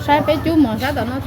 Saib peb cub mov sab tom no.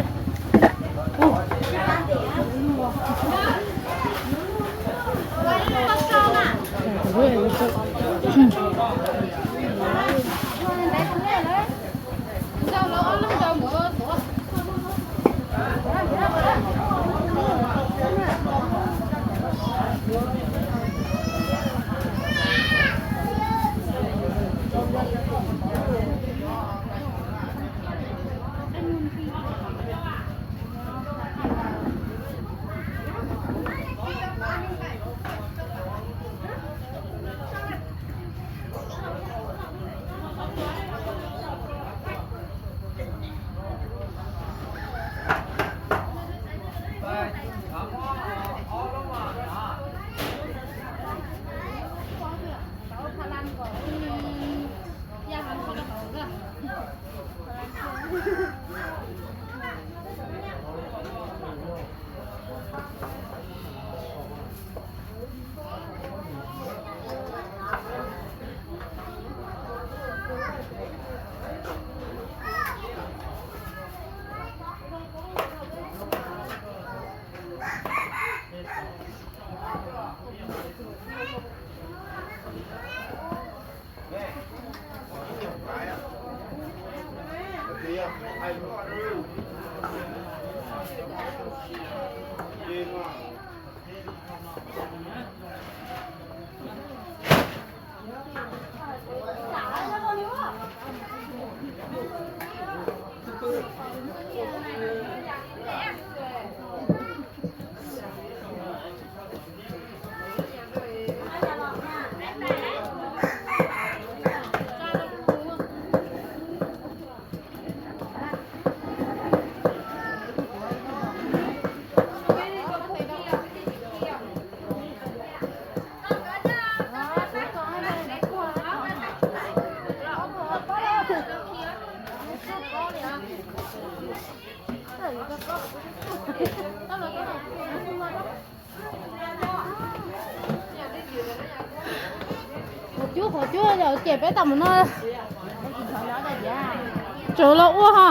Qhuav cub qhuav cub ces peb tau mus no. Tsawv los ua ho.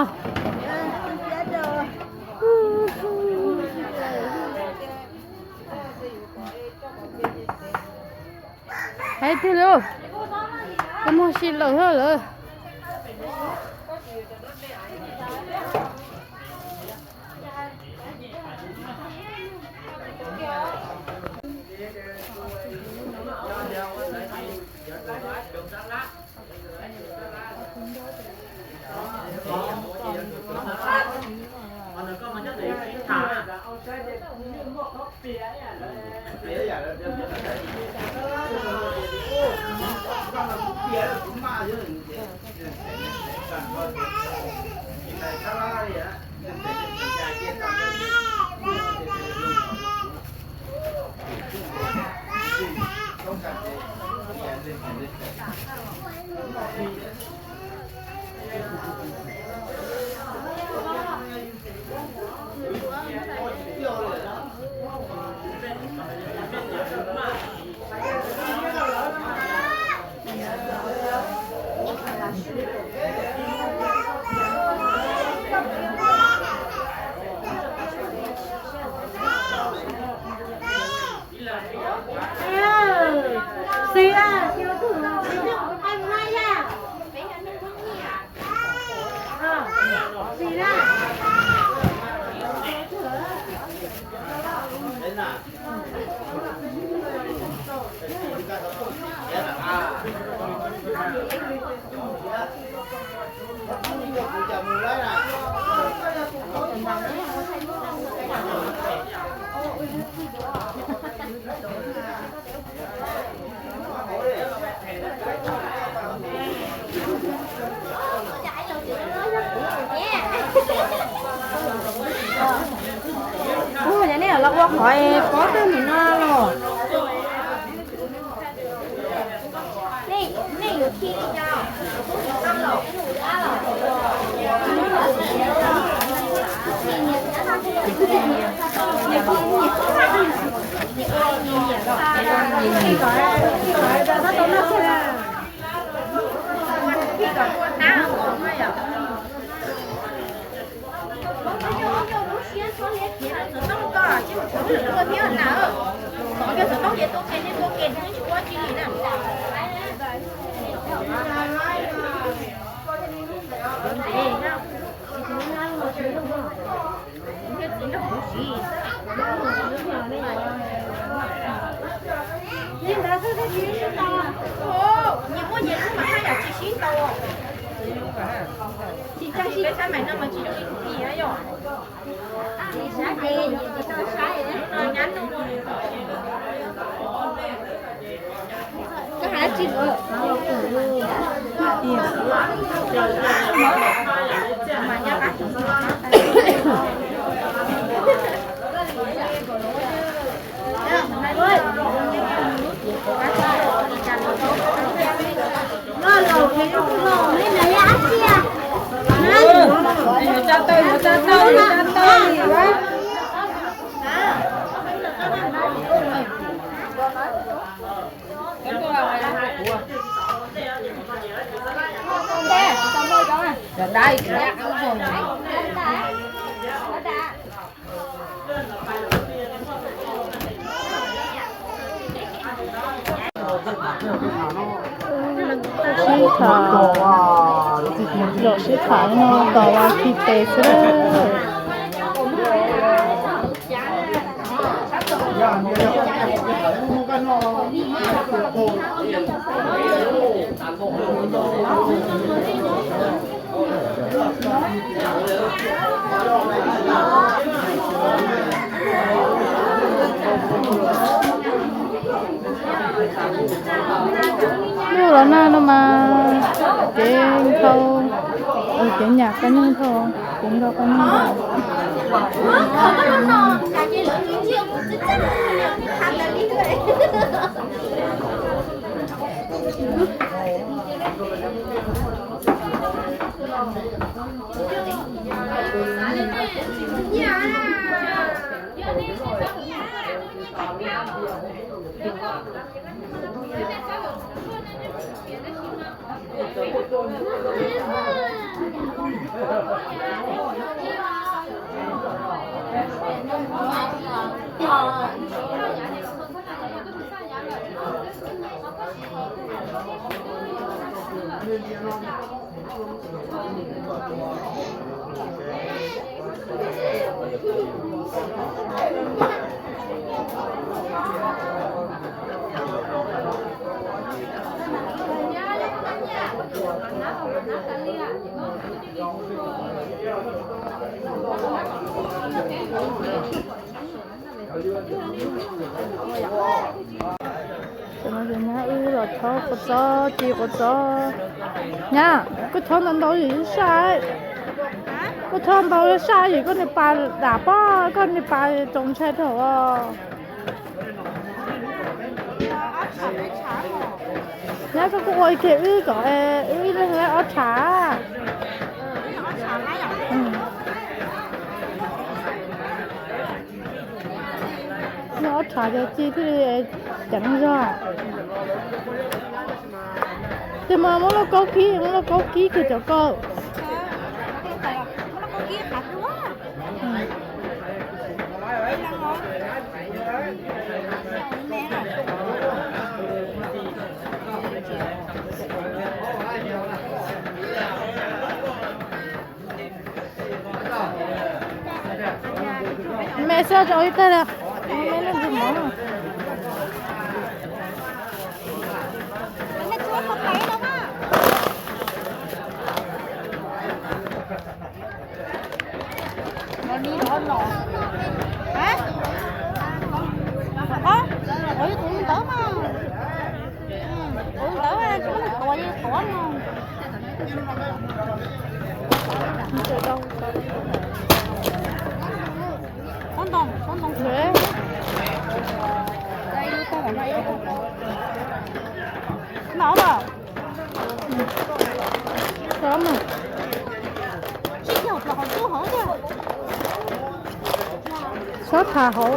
Hais tiag lauj, koj muag si lawm hab lawm. Ua cas nej los ua qhov pob tag nim no los? Sib tham, zaum sib tham no tos ua khi tes xwb. Nyuj los nag no mas kev nthau, kev nyam qab nyuj nthau, kev nthau qab nyuj nthau. Tam no ces nyab wb los chob kua txob, ci kua txob. Nyab, koj chob ntau ntau yim saj. Koj chob ntau saj yim koj niag pas dam pob, koj niag pas tsoos ntshai dhau os. Nyab, koj kuj ua kiag wb kom wb ib leeg laib ob tshav. Muaj ob tshav cov ci thiaj li ceev zog. Tes mas muab lauj kaub kib, muab lauj kaub kib kiag cov kauj. Mẹ sao cho ít tay ra. Mẹ lên rừng máu. Hả? Ủa, ủa, ủa, ntawd mà. Ủa, ntawd mà, chứ nó tuột như tuột mà. Có ntong, có ntong. Dễ. Đây, tao phải nói. Nó mà. Có mà. Sib tham hauv.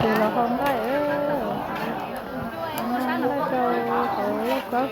Tus los hau nqaij, nqaij rau hauv lauj kaub.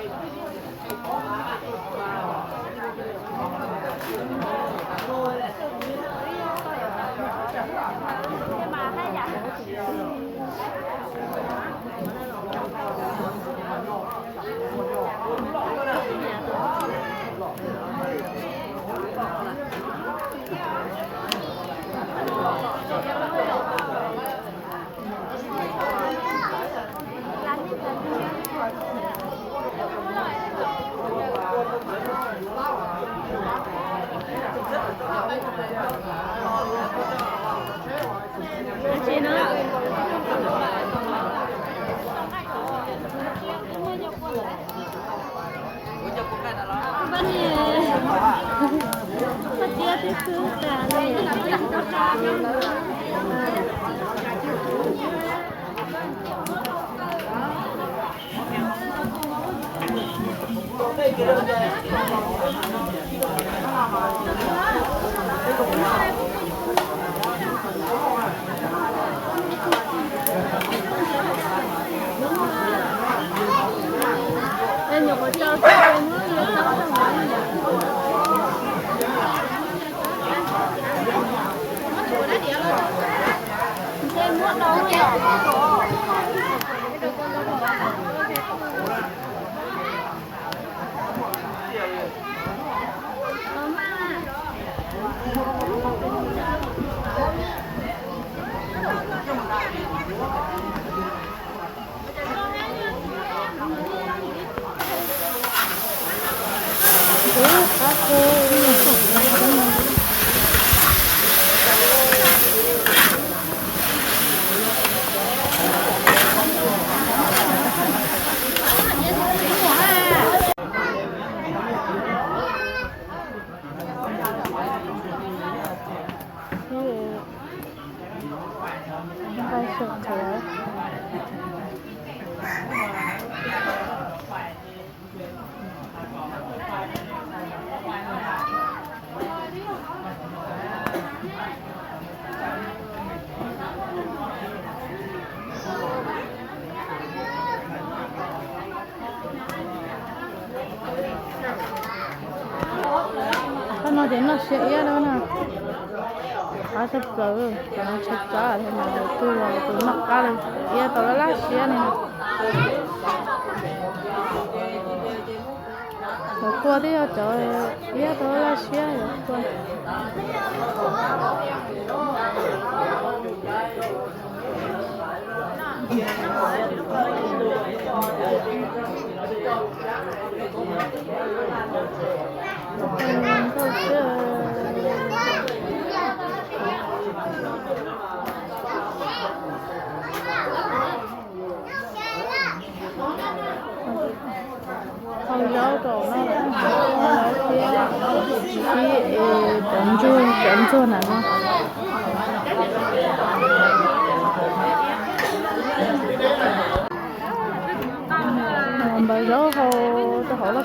Nqaij sawv qhuav. Qhov no ces noj siab iab lawm na. Qab tshaj plaws, cov no tshaib plab thiab mas tus, tus noj qab iab tau laj laj siab li no. Cov kua twb yog cov iab tau laj laj siab cov kua. Hau zaub rau no, hau zaub thiab, thiab es cov ntsuag, cov ntsuag na no. Koj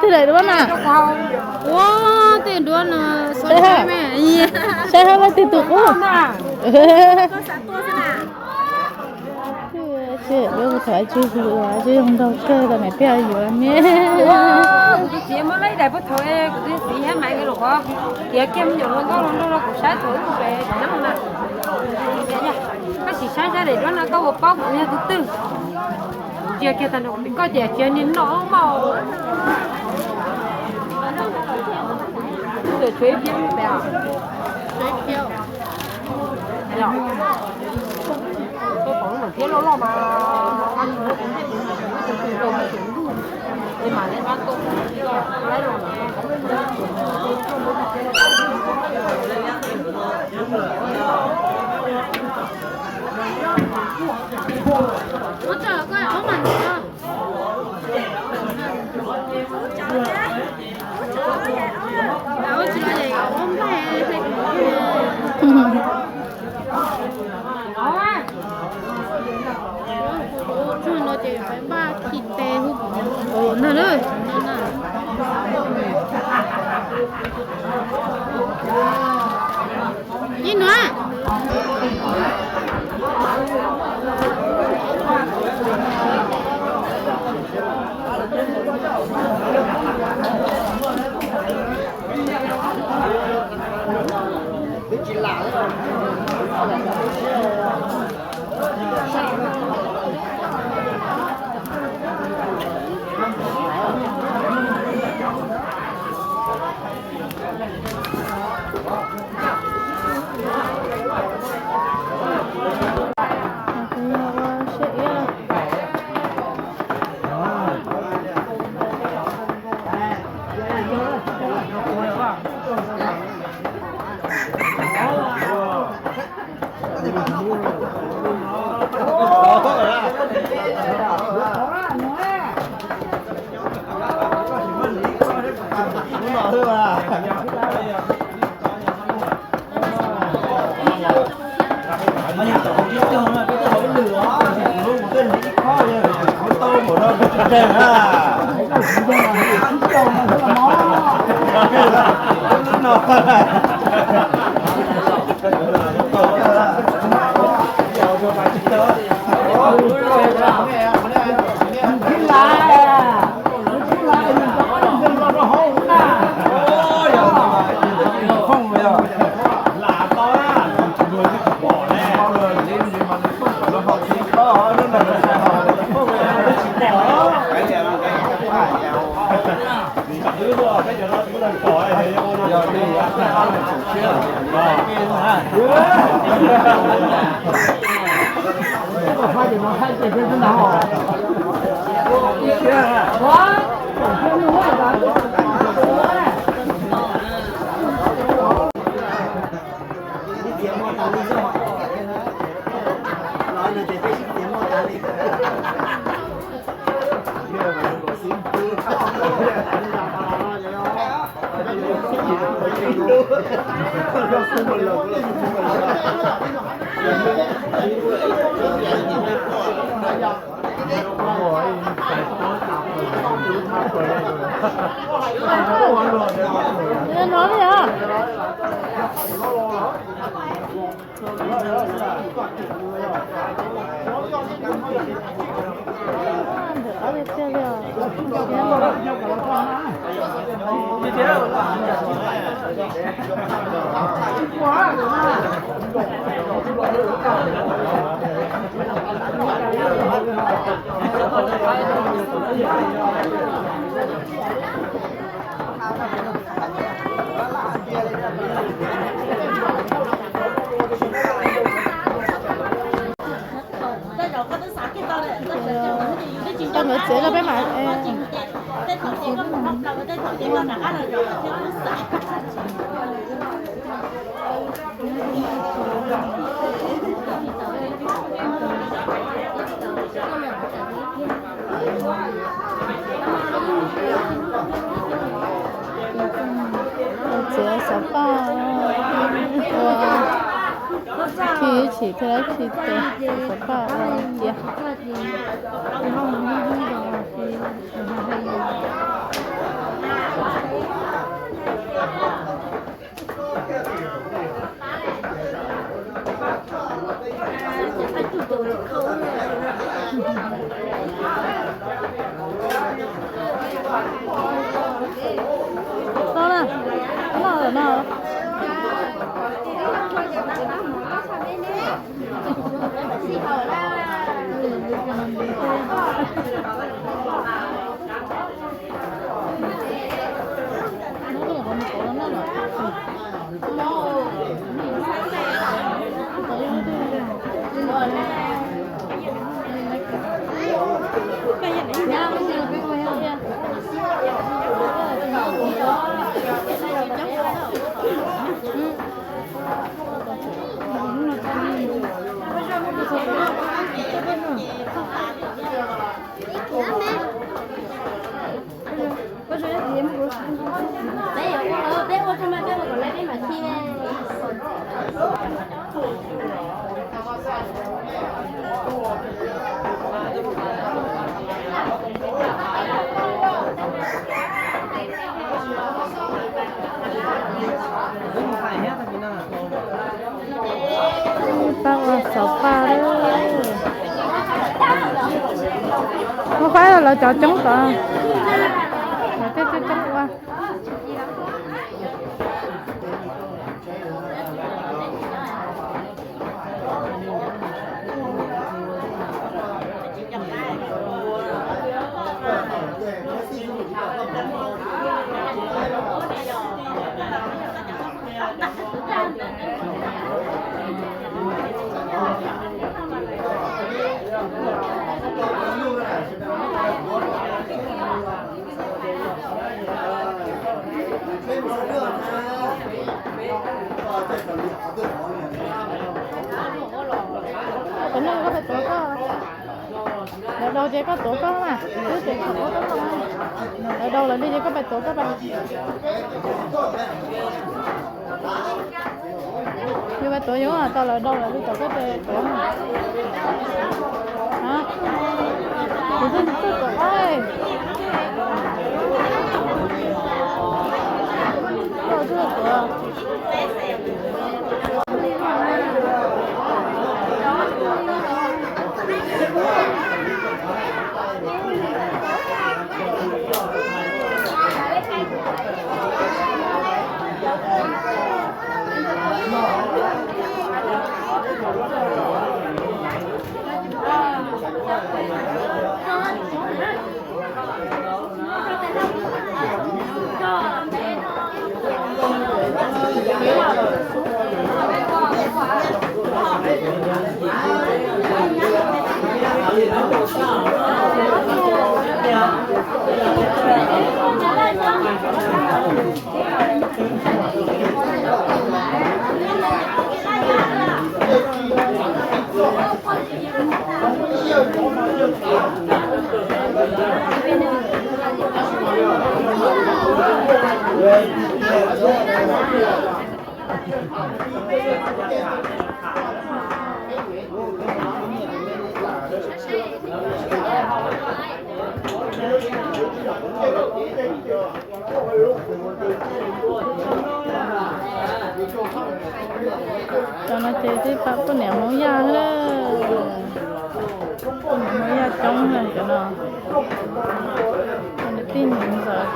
twg daim duab na? Ua, tej duab no saib hab leej twg tus qub. Tsis, lub thaum tsis hu tsis zoo nraug kawg los niam tij yuav me. Kuv tus txiv muab lawm ib daim puag thaum kuv tus txiv hab Maiv nkawd los qhov tiav kiag me nyuam hluas nkauj hluas nraug los kuv saib thaum ub pem nab na. Koj sim saib saib daim duab no koj puas paub kuv yog tus twg. Ntsia kiag tag nrho pem koj ces tsis yog niag no mas. Tshuav ib phiab pem os. Tshuav ib phiab. Thiab loj loj mas. Tsuag no ces peb npaj khi tes hu ntag na. Ib nuav. No li os. Tau nkawd txiav rau peb mam. Txiav xav paj ua. Khi ib chim thiab ib chim tes, xov paj ua cia. Tau na, noj lawm no. Pab ua xov paj lawm. Muab faib lawv cov coob tod, lawv coob coob coob ua. Cov no koj pais tuav koj. Lawv daus ces koj tuav koj mas, twb ces koj tuav koj mas. Lawv daus lawm li ces koj pais tuav koj pais. Yus pais tuav yus, tau lawv daus lawm li tau koj ces tuav mas. Kuv twb txawj tuav. Koj twb tuav. Cov no ces tib pab poj niam Hmoob Yaj na. Poj niam Hmoob Yaj coob na cov no. Poj niam tij niam ntxawm.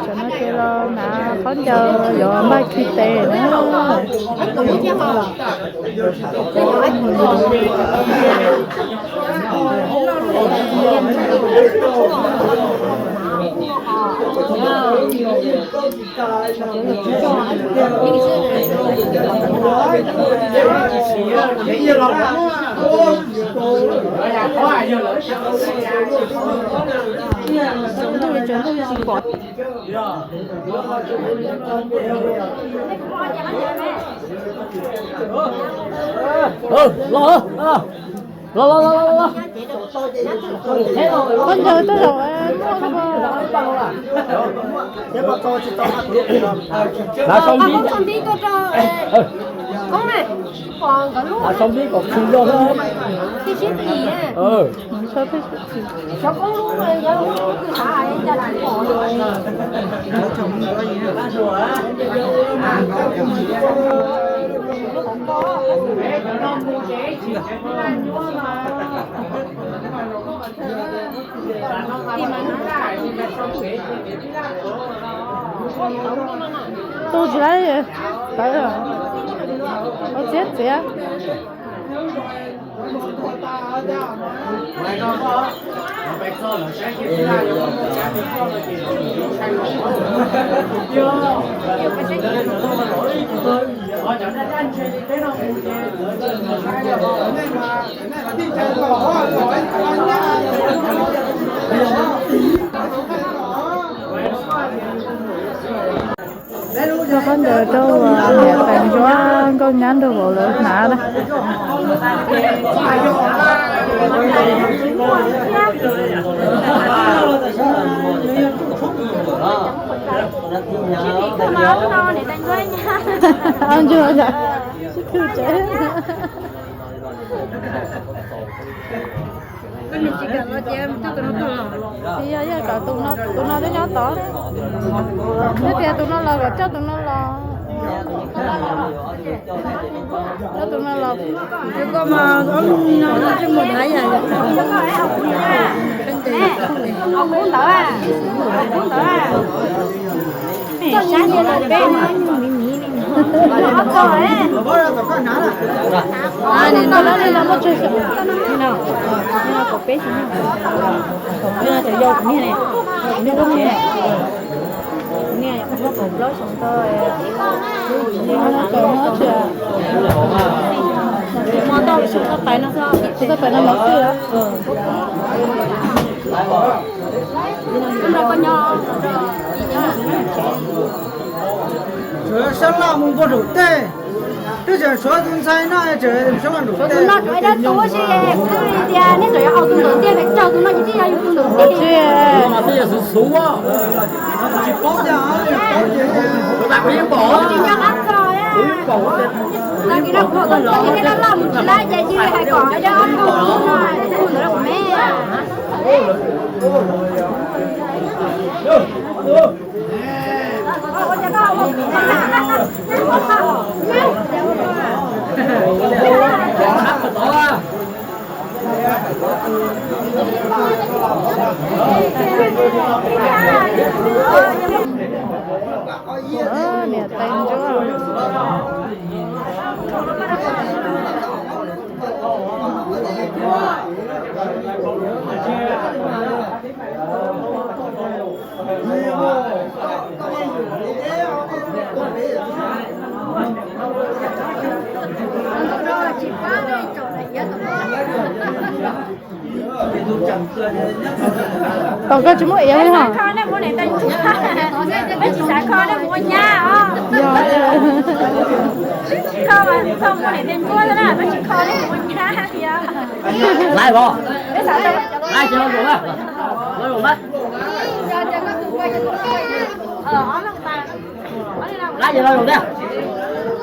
Cov no ces los hnav khaub ncaws yuav npaj khi tes na. Los, los, los, los, los. Koj ncaws tej zaum muaj. Los sau ntib. Los sau ntib kom khw zog. Tu tsis laib, tawv, ua txiab txiav. Rau qhov ntawd rau niam tais ntsuab nkauj nyab nraug vauv lawv hnav na. Ntsuag, sib khw tsev. Tsis yog, yog kom tus no, tus no twb nyob tod. Twb tias tus no los kom coj tus no los. Coj tus no los. Koj mas ob lub no twb mus hais yam. Nim no no no muaj tsawg xyoo? Kaum peb xyoo, kaum peb no cov yau kuv niag ne, kuv niag tub ne, kuv niag muaj kaum plaub xyoo tau. Mos tau xyoo tau pais no xwb. Xyoo tau pais no mos xwb. Sab laj mus npog nraum teb, twb tseem suav tus ntxhais no tseem sab laj nraum teb. Tus no tsuas dab tub si, kuv tias nej tseem yuav haus tus nraum tiaj, pes tsawg tus no ces twb yog yus tus nraum tiaj. Tsis paub cas, tsis nco qab txog. Tag kis no kuv haus tus nraum tiaj, nej laj laj mus tsis laib ces cia li hais kom yog ob tug no, tus ntawd kuv me. Niam tais ntsuab. Tom koj tsis muaj iav li hos. Peb tsis xav kho nej mus ua nyab os. Kho mas kho mus niam tais ntsuab xwb na, peb tsis kho nej mus ua nyab li os. Laib los, laib ces los zaum na, los zaum na. Laib ces los zaum na.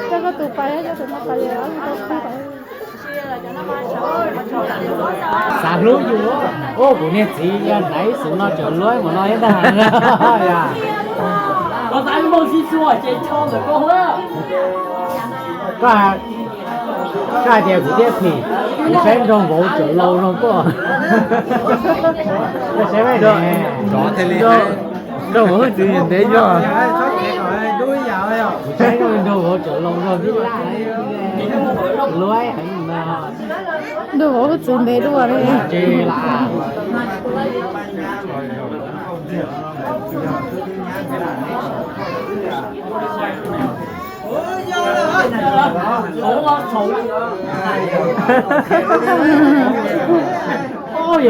Coj koj tus pais, coj tus no pais, ob leeg tau pais. Xav hlub yus, ua kuv niag txiv yog hnaiv xwb no tseem luag mus no ib tag. Koj, koj hais tias kuv thiaj phim, kuv saib nraug vauv tseem laus nraug tuaj. Koj saib, nraug vauv hwj txwv ntev yog. Kuv saib nraug vauv tseem laus nraug tib laj. Luag, nraug vauv hwj txwv ntev dua li. Tsis lam. Yog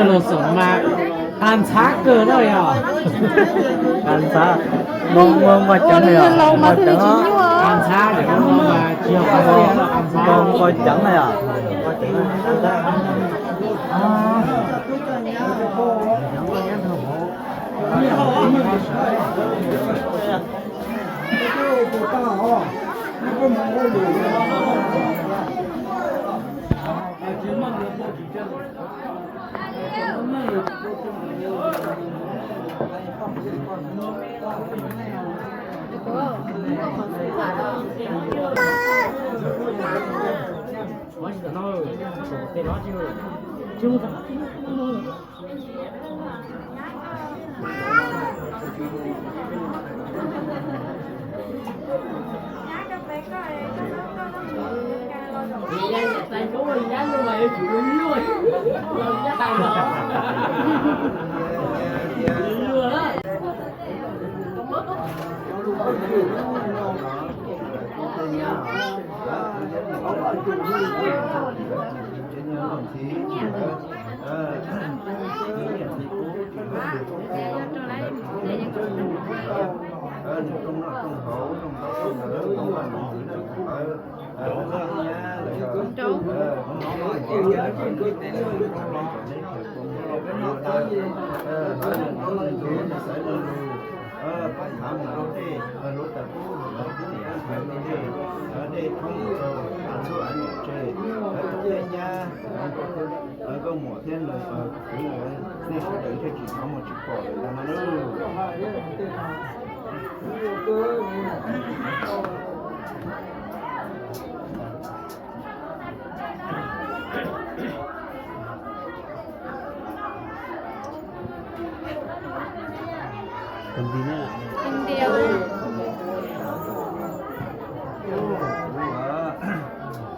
los xaum mas qas ntxhab kawg na yog. Qas ntxhab, npau npau ceev na yog, npau ceev, qas ntxhab, npau ceev na yog. Nkauj muam thiab nws, nej sawv daws thiaj tsis hnov muaj tsis pom lawm ntag no.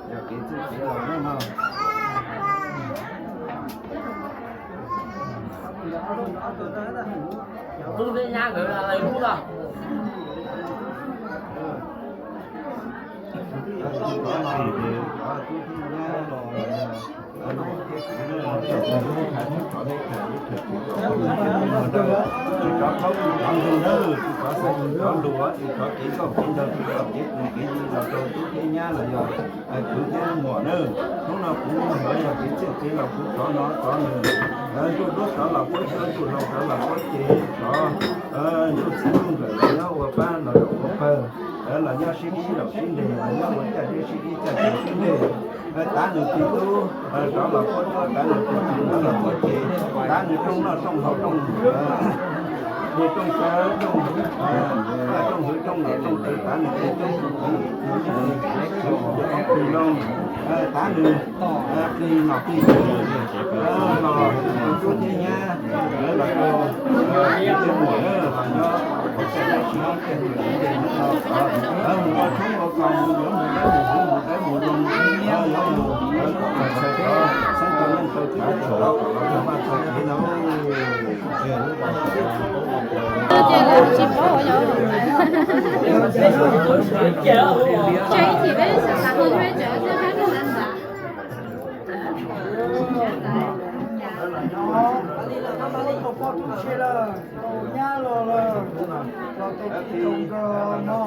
Yog kev txwj kev laus na. Tub thiab nyab nkawd lawv lub los. Tsis rov qhaub tsis rov ntuj na, tsis rov xaiv tsis rov lus, tsis rov kev nkauj kev nraug, tsis rov kev kwv kev tij los rau tub thiab nyab los yog kwv thiab muam na. Hnub no kuv mus ntawd yog kev txwj kev laus, kuv rov nov rov nws, ntuj duab rov los puab xyoob, ntuj hlau rov los puab ceg, rov ntuj txiv ntuj nkawm los nyob ua pab los zaum ua pawg, los nyob sib ib zaum sib nres, los nyob ua caj deb sib ib caj deb sib nres. Tav nws txiv tub rov los puab duab, tav nws txiv tub rov los puab ceg, tav nws rooj noj rooj haus, rooj, nws rooj sawv, rooj hwv rooj lom rooj txwv, tav nws txiv tub txiv txiv loo, tav nws plig nom plig tswv los tub thiab nyab, los rau txiv thiab muam los nyob ua caj deb sib ib caj deb sib nres hnub no. Mus ua tshoob ua kos, mus yuav mus dawb mus huv, mus dawb mus zoo, yuav mus kom txhais txhais rov, xeeb tau neej tau tsav, txhais rov kom los txog vaj txog tsev no. Nyab los lawm, los tau txiv tau nkawm no.